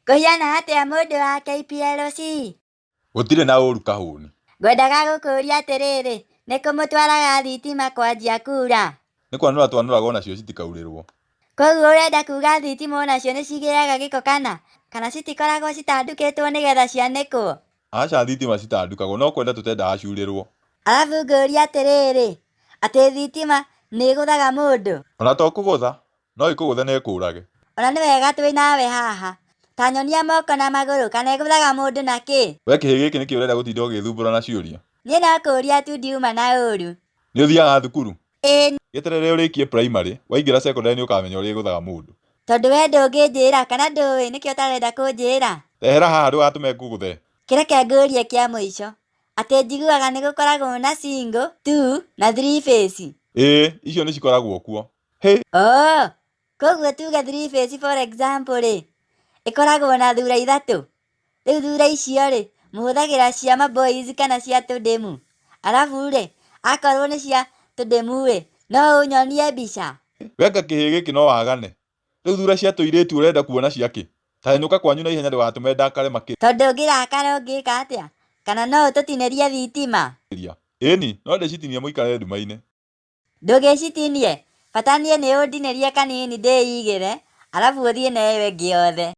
Kũhiana atĩa mũndũ wa KPLC? Gũtirĩ na ũru kahũni. Ngwendaga gũkũria atĩrĩrĩ, nĩ kũ mũtwaraga thitima kwanjia kura? Nĩ kwanũra twanũraga onacio citikaurĩrwo. Koguo ũrenda kuga thitima onacio nĩ cigĩaga gĩko kana? Kana citikoragwo citandukĩtwo nĩgetha cianĩkwo? Aca thitima citandukagwo no kwenda tũtendaga ciurĩrwo. Arabu ngũrie atĩrĩrĩ, atĩ thitima nĩ ĩgũthaga mũndũ? Ona to kũgũtha, No ĩkũgũthe na ĩkũũrage. Ona nĩ wega twĩ nawe haha. Ta nyonia moko na magũrũ kana ĩgũthaga mũndũ na kĩ? We kĩhĩĩ gĩkĩ nĩkĩ ũrenda gũtinda ũgĩthumbũra na ciũria? Niĩ no kũũria tu ndiuma na ũru. Nĩ ũthiaga thukuru? Ĩĩ. Gĩeterere ũrĩkie primary, waingĩra secondary nĩ ũkamenya ũrĩa ĩgũthaga mũndũ. Tondũ we ndũngĩnjĩra kana ndũĩ nĩkĩo ũtarenda kũnjĩra? Ehera haha ndũgatũme ngũgũthe. Kĩreke ngũrie kĩa mũico. Atĩ njiguaga nĩ gũkoragwo na single, two na three phase. Ĩĩ, icio nĩ cikoragwo kuo. Hĩ! Oh, koguo tuge three phase for example rĩ, ĩkoragwo na thura ithatũ. Rĩu thura icio rĩ, mũhũthagĩra cia ma boys kana cia tũndemu? Arabu rĩ, akorwo nĩ cia tũndemu rĩ, no ũnyonie mbica? We anga kĩhĩĩ gĩkĩ no wagane? Rĩu thura cia tũirĩtu ũrenda kuona cia kĩ? Ta hanyũka kwanyu na ihenya ndũgatũme ndakare makĩria. Tondũ ũngĩrakara ũngĩka atĩa? Kana no ũtũtinĩrie thitima? Ĩni, no ndĩcitinie mũikare nduma-inĩ. Ndũgĩcitinie, bata niĩ nĩ ũndinĩrie kanini ndĩigĩre, arabu ũthiĩ na ĩyo ĩngĩ yothe.